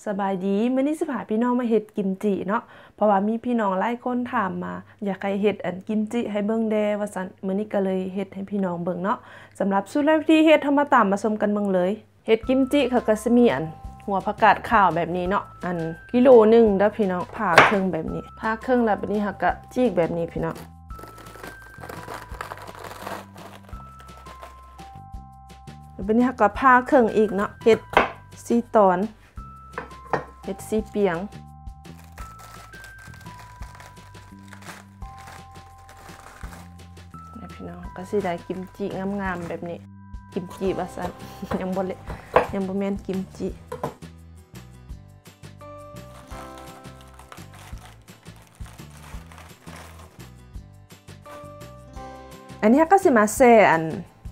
ສະບາຍດີ, ມື້ນີ້ຊິພາພີ່ນ້ອງມາເຮັດກິມຈິເນາະ ເພາະວ່າມີພີ່ນ້ອງຫຼາຍຄົນຖາມມາ ຢາກໃຫ້ເຮັດອັນກິມຈິໃຫ້ເບິ່ງແດ່ວ່າຊັ້ນ, ມື້ນີ້ກໍເລີຍເຮັດໃຫ້ພີ່ນ້ອງເບິ່ງເນາະ. ສຳລັບສູດ ແລະ ວິທີເຮັດ ເຮົາມາຕາມມາຊົມກັນເບິ່ງເລີຍ. ເຮັດກິມຈິເຂົາກໍຊິມີອັນຫົວຜັກກາດຂາວແບບນີ້ເນາະ, ອັນກິໂລໜຶ່ງເດີ້ພີ່ນ້ອງ, ຜ່າເຄິ່ງແບບນີ້, ຜ່າເຄິ່ງແລ້ວບາດນີ້ເຮົາກໍຈີກແບບນີ້ພີ່ນ້ອງ. ແລ້ວບາດນີ້ເຮົາກໍຜ່າເຄິ່ງອີກເນາະ, ເຮັດສີ່ຕອນ, ເຮັດສີ່ປຽງ. ນີ້ພີ່ນ້ອງ, ກໍຊິໄດ້ກິມຈິງາມໆແບບນີ້. ກິມຈິວ່າຊັ້ນ, ຍັງບໍ່ເລະ ຍັງບໍ່ແມ່ນກິມຈິ. ອັນນີ້ເຮົາກໍຊິມາແຊ່ອັນ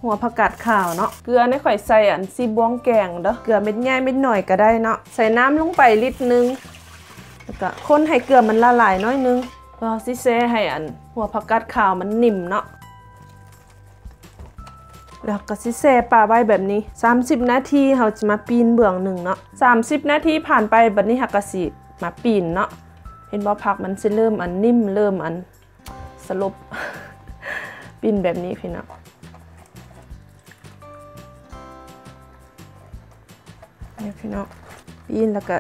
ຫົວຜັກກາດຂາວເນາະ. ເກືອນີ້ຂ້ອຍໃສ່ອັນສີ່ບ່ວງແກງເດີ້, ເກືອເມັດໃຫຍ່ເມັດນ້ອຍກໍໄດ້ເນາະ. ໃສ່ນ້ຳລົງໄປລິດໜຶ່ງ, ແລ້ວກໍຄົນໃຫ້ເກືອມັນລະລາຍໜ້ອຍໜຶ່ງ, ເພື່ອເຮົາຊິແຊ່ໃຫ້ອັນຫົວຜັກກາດຂາວມັນໜິ່ມເນາະ. ແລ້ວກໍຊິແຊ່ປະໄວ້ແບບນີ້ສາມສິບນາທີ, ເຮົາຈະມາປີ້ນເບື້ອງໜຶ່ງເນາະ. ສາມສິບນາທີຜ່ານໄປ, ບັດນີ້ເຮົາກໍຊິມາປີ້ນເນາະ. ເຫັນບໍ່, ຜັກມັນຊິເລີ່ມອັນໜິ່ມ, ເລີ່ມອັນສະຫຼົບ, ປີ້ນແບບນີ້ພີ່ນ້ອງ. ນີ້ພີ່ນ້ອງ, ປີ້ນແລ້ວກະ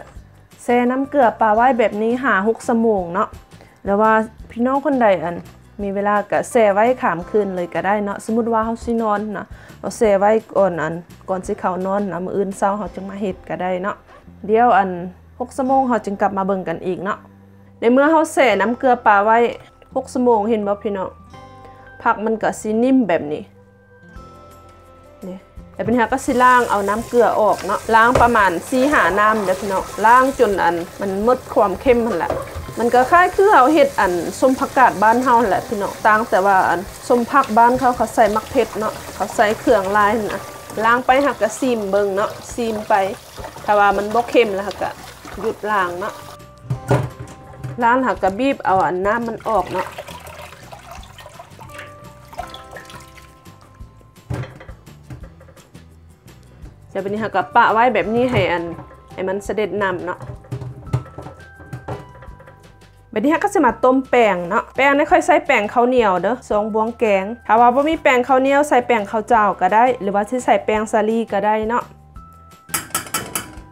ແຊ່ນ້ຳເກືອປະໄວ້ແບບນີ້ຫ້າຫົກຊົ່ວໂມງເນາະ. ຫຼືວ່າພີ່ນ້ອງຄົນໃດອັນມີເວລາກະແຊ່ໄວ້ຂ້າມຄືນເລີຍກະໄດ້ເນາະ. ສົມມຸດວ່າເຮົາຊິນອນນະ, ເຮົາແຊ່ໄວ້ກ່ອນອັນ ກ່ອນຊິເຂົ້ານອນນະ, ມື້ອື່ນເຊົ້າເຮົາຈຶ່ງມາເຮັດກະໄດ້ເນາະ. ດຽວອັນຫົກຊົ່ວໂມງເຮົາຈຶ່ງກັບມາເບິ່ງກັນອີກເນາະ. ໃນເມື່ອເຮົາແຊ່ນ້ຳເກືອປະໄວ້ຫົກຊົ່ວໂມງ, ເຫັນບໍ່ພີ່ນ້ອງ, ຜັກມັນກະຊິໜິ່ມແບບນີ້. ນີ້ ແລ້ວບາດນີ້ເຮົາກໍຊິລ້າງເອົານ້ຳເກືອອອກເນາະ, ລ້າງປະມານສີ່ຫ້ານ້ຳເດີ້ພີ່ນ້ອງ, ລ້າງຈົນອັນມັນໝົດຄວາມເຄັມຫັ້ນລະ. ມັນກໍຄ້າຍຄືເຮົາເຮັດອັນສົ້ມຜັກກາດບ້ານເຮົາຫັ້ນແຫຼະພີ່ນ້ອງ, ຕ່າງແຕ່ວ່າອັນສົ້ມຜັກບ້ານເຂົາ ເຂົາໃສ່ໝາກເຜັດເນາະ, ເຂົາໃສ່ເຄື່ອງຫຼາຍຫັ້ນນະ. ລ້າງໄປເຮົາກໍຊີມເບິ່ງເນາະ, ຊີມໄປ, ຖ້າວ່າມັນບໍ່ເຄັມແລ້ວເຮົາກໍຢຸດລ້າງເນາະ. ລ້າງແລ້ວເຮົາກໍບີບເອົາອັນນ້ຳມັນອອກເນາະ. ແລ້ວບາດນີ້ເຮົາກໍປະໄວ້ແບບນີ້ໃຫ້ອັນ ໃຫ້ມັນສະເດັດນ້ຳເນາະ. ບາດນີ້ເຮົາກໍຊິມາຕົ້ມແປ້ງເນາະ. ແປ້ງນີ້ຂ້ອຍໃຊ້ແປ້ງເຂົ້າໜຽວເດີ້ ສອງບ່ວງແກງ. ຖ້າວ່າບໍ່ມີແປ້ງເຂົ້າໜຽວ ໃຊ້ແປ້ງເຂົ້າຈ້າວກໍໄດ້ ຫຼືວ່າຊິໃຊ້ແປ້ງສາລີກໍໄດ້ເນາະ.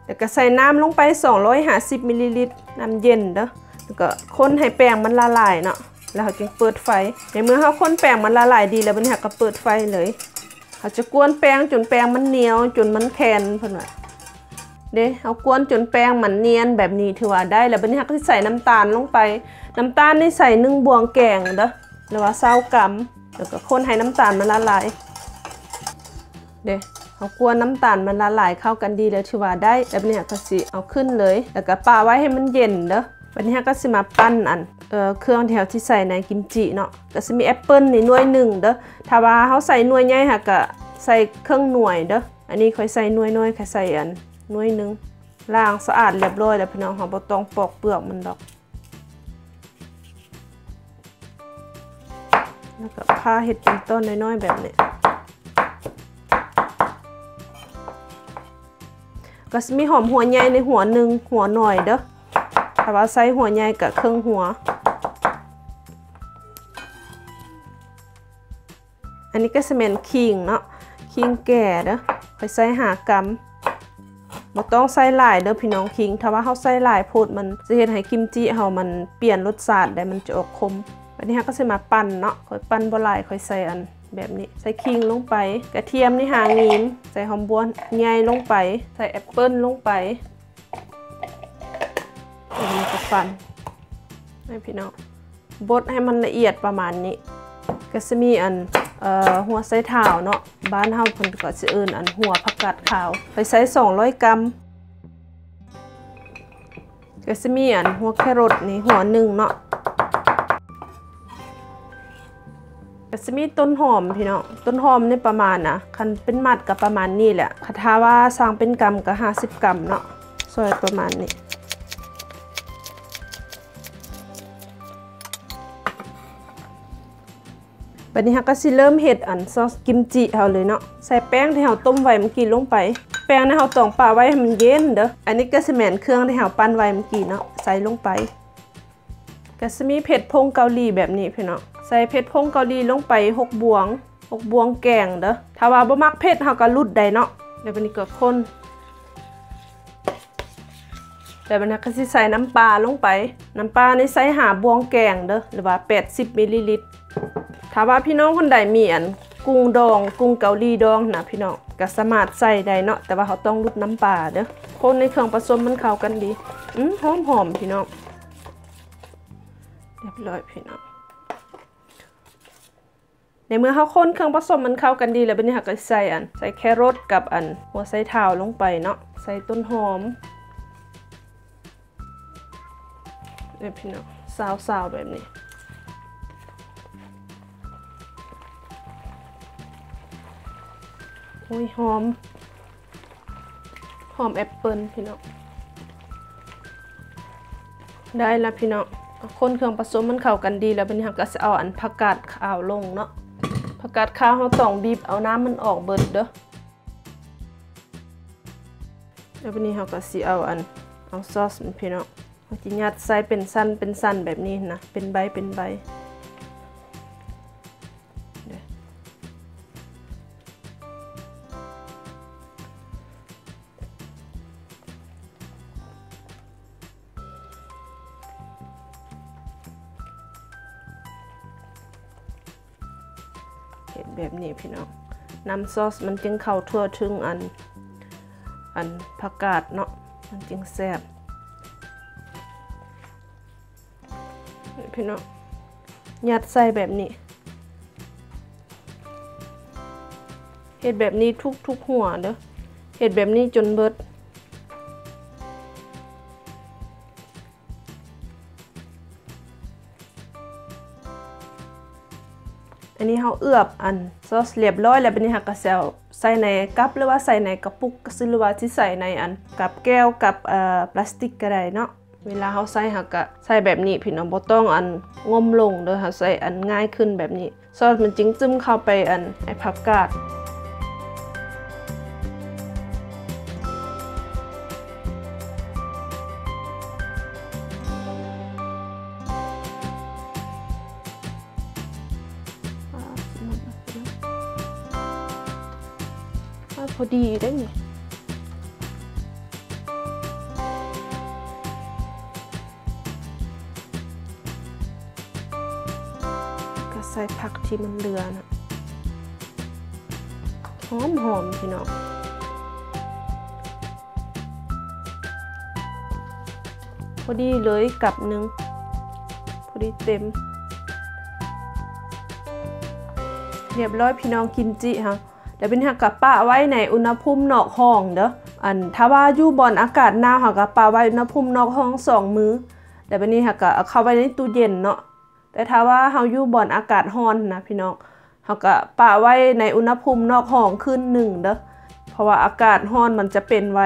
ແລ້ວກໍໃສ່ນ້ຳລົງໄປສອງຮ້ອຍຫ້າສິບມິນລີລິດ ນ້ຳເຢັນເດີ້. ແລ້ວກໍຄົນໃຫ້ແປ້ງມັນລະລາຍເນາະ, ແລ້ວເຮົາຈຶ່ງເປີດໄຟ. ໃນເມື່ອເຮົາຄົນແປ້ງມັນລະລາຍດີແລ້ວ ບາດນີ້ເຮົາກໍເປີດໄຟເລີຍ. ເຮົາຈະກວນແປ້ງຈົນແປ້ງມັນໜຽວ ຈົນມັນແຂນ ເພິ່ນວ່າເດ້. ເຮົາກວນຈົນແປ້ງມັນນຽນແບບນີ້ຖືວ່າໄດ້ແລ້ວ. ບາດນີ້ເຮົາກໍຊິໃສ່ນ້ຳຕານລົງໄປ. ນ້ຳຕານນີ້ໃສ່ໜຶ່ງບ່ວງແກງເດີ້ ຫຼືວ່າຊາວກຣາມ. ແລ້ວກໍຄົນໃຫ້ນ້ຳຕານມັນລະລາຍເດ້. ເຮົາກວນນ້ຳຕານມັນລະລາຍເຂົ້າກັນດີແລ້ວຖືວ່າໄດ້. ແບບນີ້ເຮົາກໍຊິເອົາຂຶ້ນເລີຍ ແລ້ວກໍປະໄວ້ໃຫ້ມັນເຢັນເດີ້. ບາດນີ້ເຮົາກໍຊິມາປັ້ນອັນ ເອີ ເຄື່ອງທີ່ເຮົາຊິໃສ່ໃນກິມຈິເນາະ. ກໍຊິມີແອັບເປິ້ນນີ້ໜ່ວຍໜຶ່ງເດີ້. ຖ້າວ່າເຮົາໃສ່ໜ່ວຍໃຫຍ່ ເຮົາກໍໃສ່ເຄິ່ງໜ່ວຍເດີ້. ອັນນີ້ຂ້ອຍໃສ່ໜ່ວຍນ້ອຍ ຂ້ອຍໃສ່ອັນໜ່ວຍໜຶ່ງ. ລ້າງສະອາດລຽບຮ້ອຍແລ້ວພີ່ນ້ອງ, ເຮົາບໍ່ຕ້ອງປອກເປືອກມັນດອກ. ແລ້ວກໍຜ່າເຮັດເປັນຕົນນ້ອຍໆແບບນີ້. ກໍຊິມີຫອມຫົວໃຫຍ່ໃນຫົວໜຶ່ງ ຫົວໜ້ອຍເດີ້. ຖ້າວ່າໃສ່ຫົວໃຫຍ່ກໍເຄິ່ງຫົວ. ອັນນີ້ກໍຊິແມ່ນຂີງເນາະ, ຂີງແກ່ເດີ້, ຂ້ອຍໃສ່ຫ້າກຳ. ບໍ່ຕ້ອງໃສ່ຫຼາຍເດີ້ພີ່ນ້ອງ, ຂີງ ຖ້າວ່າເຮົາໃສ່ຫຼາຍໂພດ ມັນຈະເຮັດໃຫ້ກິມຈິເຮົາມັນປ່ຽນລົດຊາດໄດ໋, ມັນຈະອອກຂົມ. ບາດນີ້ເຮົາກໍຊິມາປັ່ນເນາະ, ຂ້ອຍປັ່ນບໍ່ຫຼາຍ, ຂ້ອຍໃສ່ອັນແບບນີ້, ໃສ່ຂີງລົງໄປ. ກະທຽມນີ້ຫ້າຫຍິບ, ໃສ່ຫອມບົວໃຫຍ່ລົງໄປ, ໃສ່ແອັບເປິ້ນລົງໄປ. ແລ້ວກໍປັ່ນໃຫ້ພີ່ນ້ອງ ບົດໃຫ້ມັນລະອຽດປະມານນີ້. ກໍຊິມີອັນ ເອີ ຫົວໄຊເທົ້າເນາະ, ບ້ານເຮົາເພິ່ນກໍຊິເອີ້ນອັນຫົວຜັກກາດຂາວ, ຂ້ອຍໃສ່ສອງຮ້ອຍກຳ. ກໍຊິມີອັນຫົວແຄໂຣດນີ້ຫົວໜຶ່ງເນາະ. ກໍຊິມີຕົ້ນຫອມພີ່ນ້ອງ, ຕົ້ນຫອມນີ້ປະມານນະ, ຄັນເປັນມັດກໍປະມານນີ້ແຫຼະ, ຄັນຖ້າວ່າສັ່ງເປັນກຳກໍຫ້າສິບກຳເນາະ, ຊອຍປະມານນີ້. ບາດນີ້ເຮົາກໍຊິເລີ່ມເຮັດອັນຊອສກິມຈິເຮົາເລີຍເນາະ. ໃສ່ແປ້ງທີ່ເຮົາຕົ້ມໄວ້ເມື່ອກີ້ລົງໄປ. ແປ້ງນີ້ເຮົາຕ້ອງປະໄວ້ໃຫ້ມັນເຢັນເດີ້. ອັນນີ້ກໍຊິແມ່ນເຄື່ອງທີ່ເຮົາປັ້ນໄວ້ເມື່ອກີ້ເນາະ ໃສ່ລົງໄປ. ກໍຊິມີເຜັດຜົງເກົາຫຼີແບບນີ້ພີ່ນ້ອງ. ໃສ່ເຜັດຜົງເກົາຫຼີລົງໄປຫົກບ່ວງ, ຫົກບ່ວງແກງເດີ້. ຖ້າວ່າບໍ່ມັກເຜັດເຮົາກໍຫຼຸດໄດ້ເນາະ. ແລ້ວບັດນີ້ກໍຄົນ. ແລ້ວບັດນີ້ກໍຊິໃສ່ນ້ຳປາລົງໄປ. ນ້ຳປານີ້ໃສ່ຫ້າບ່ວງແກງເດີ້ ຫຼືວ່າແປດສິບມິນລີລິດ. ຖ້າວ່າພີ່ນ້ອງຄົນໃດມີອັນກຸ້ງດອງ, ກຸ້ງເກົາຫຼີດອງນະພີ່ນ້ອງ, ກໍສາມາດໃສ່ໄດ້ເນາະ, ແຕ່ວ່າເຮົາຕ້ອງຫຼຸດນ້ຳປາເດີ້. ຄົນໃຫ້ເຄື່ອງປະສົມມັນເຂົ້າກັນດີ. ອືມ ຫອມໆ ພີ່ນ້ອງ. ຮຽບຮ້ອຍພີ່ນ້ອງ. ໃນເມື່ອເຮົາຄົນເຄື່ອງປະສົມມັນເຂົ້າກັນດີແລ້ວ, ບັດນີ້ເຮົາກໍໃສ່ອັນ, ໃສ່ແຄຣອດກັບອັນຫົວໄຊເທົາລົງໄປເນາະ, ໃສ່ຕົ້ນຫອມ. ນີ້ພີ່ນ້ອງ ຊາວໆ ແບບນີ້. ໂອ້ຍ ຫອມ, ຫອມແອັບເປິ້ນພີ່ນ້ອງ. ໄດ້ລະພີ່ນ້ອງ, ຄົນເຄື່ອງປະສົມມັນເຂົ້າກັນດີແລ້ວ, ບັດນີ້ເຮົາກໍຊິເອົາອັນຜັກກາດຂາວລົງເນາະ. ຜັກກາດຂາວເຮົາຕ້ອງບີບເອົານ້ຳມັນອອກເບິດເດີ້. ແລ້ວບັດນີ້ເຮົາກໍຊິເອົາອັນ, ເອົາຊອສມັນພີ່ນ້ອງ, ເຮົາຊິຍັດໃສ່ເປັນຊັ້ນເປັນຊັ້ນແບບນີ້ນະ, ເປັນໃບເປັນໃບ. ເຮັດແບບນີ້ພີ່ນ້ອງ, ນ້ຳຊອສມັນຈຶ່ງເຂົ້າທົ່ວເຖິງອັນ, ອັນຜັກກາດເນາະ, ມັນຈຶ່ງແຊບ. ນີ້ພີ່ນ້ອງ, ຍັດໃສ່ແບບນີ້. ເຮັດແບບນີ້ທຸກໆຫົວເດີ້, ເຮັດແບບນີ້ຈົນເບິດ. ອັນນີ້ເຮົາເອືອບອັນຊອສລຽບຮ້ອຍແລ້ວ, ບັດນີ້ເຮົາກໍຊິເອົາໃສ່ໃນກັບ ຫຼືວ່າໃສ່ໃນກະປຸກ ຫຼືວ່າຊິໃສ່ໃນອັນກັບແກ້ວ ກັບ ເອີ ປລາສຕິກກໍໄດ້ເນາະ. ເວລາເຮົາໃສ່ ເຮົາກະໃສ່ແບບນີ້ພີ່ນ້ອງ, ບໍ່ຕ້ອງອັນງົມລົງເດີ້, ເຮົາໃສ່ອັນງ່າຍຂຶ້ນແບບນີ້, ຊອສມັນຈຶ່ງຊຶມເຂົ້າໄປອັນໃນຜັກກາດ. ພໍດີເດ້ນີ້. ກໍໃສ່ຜັກທີ່ມັນເຫຼືອນະ, ຫອມໆ ພີ່ນ້ອງ. ພໍດີເລີຍ ກັບໜຶ່ງ ພໍດີເຕັມ. ຮຽບຮ້ອຍພີ່ນ້ອງ ກິມຈິເຮົາ. ແລ້ວບັດນີ້ເຮົາກໍປະໄວ້ໃນອຸນຫະພູມນອກຫ້ອງເດີ້. ອັນ ຖ້າວ່າຢູ່ບ່ອນອາກາດໜາວ ເຮົາກໍປະໄວ້ອຸນຫະພູມນອກຫ້ອງສອງມື້. ແລ້ວບັດນີ້ເຮົາກໍເອົາເຂົ້າໄວ້ໃນຕູ້ເຢັນເນາະ. ແຕ່ຖ້າວ່າເຮົາຢູ່ບ່ອນອາກາດຮ້ອນນະພີ່ນ້ອງ, ເຮົາກະປະໄວ້ໃນອຸນຫະພູມນອກຫ້ອງຄືນໜຶ່ງເດີ້, ເພາະວ່າອາກາດຮ້ອນມັນຈະເປັນໄວ.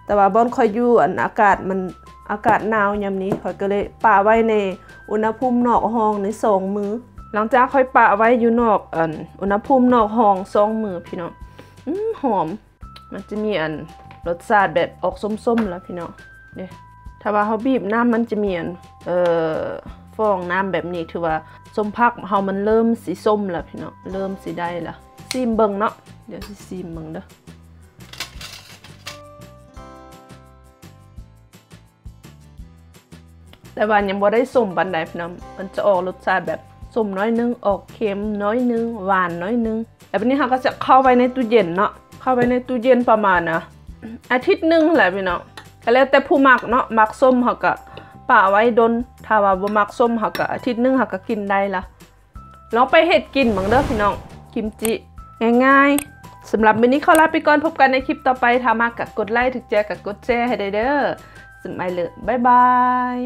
ແຕ່ວ່າບ່ອນຂ້ອຍຢູ່ ອັນ ອາກາດມັນ ອາກາດໜາວຍາມນີ້, ຂ້ອຍກໍເລີຍປະໄວ້ໃນອຸນຫະພູມນອກຫ້ອງໃນສອງມື້. ຫຼັງຈາກຂ້ອຍປະໄວ້ຢູ່ນອກ ອັນ ອຸນຫະພູມນອກຫ້ອງສອງມື້ ພີ່ນ້ອງ, ອືມ ຫອມ. ມັນຈະມີອັນລົດຊາດແບບອອກສົ້ມໆລະພີ່ນ້ອງເດ້. ຖ້າວ່າເຮົາບີບນ້ຳ ມັນຈະມີອັນ ເອີ ຟອງນ້ຳແບບນີ້ ຖືວ່າສົ້ມຜັກເຮົາມັນເລີ່ມຊິສົ້ມລະພີ່ນ້ອງ, ເລີ່ມຊິໄດ້ລະ. ຊີມເບິ່ງເນາະ, ດຽວຊິຊີມເບິ່ງເດີ້. ແຕ່ວ່າຍັງບໍ່ໄດ້ສົ້ມປານໃດພີ່ນ້ອງ, ມັນຈະອອກລົດຊາດແບບສົ້ມໜ້ອຍໜຶ່ງ, ອອກເຄັມໜ້ອຍໜຶ່ງ, ຫວານໜ້ອຍໜຶ່ງ. ແລ້ວບັດນີ້ເຮົາກໍຈະເຂົ້າໄວ້ໃນຕູ້ເຢັນເນາະ, ເຂົ້າໄວ້ໃນຕູ້ເຢັນປະມານ ອາ ອາທິດໜຶ່ງແຫຼະພີ່ນ້ອງ. ກໍແລ້ວແຕ່ຜູ້ມັກເນາະ, ມັກສົ້ມເຮົາກໍປະໄວ້ດົນ, ຖ້າວ່າບໍ່ມັກສົ້ມເຮົາກໍອາທິດໜຶ່ງເຮົາກໍກິນໄດ້ລະ. ລອງໄປເຮັດກິນເບິ່ງເດີ້ພີ່ນ້ອງ, ກິມຈິ ງ່າຍໆ. ສຳລັບມື້ນີ້ຂໍລາໄປກ່ອນ, ພົບກັນໃນຄລິບຕໍ່ໄປ. ຖ້າມັກກໍກົດໄລ, ຖືກໃຈກໍກົດແຊໃຫ້ໄດ້ເດີ້. ສະບາຍເລີ, ບາຍບາຍ.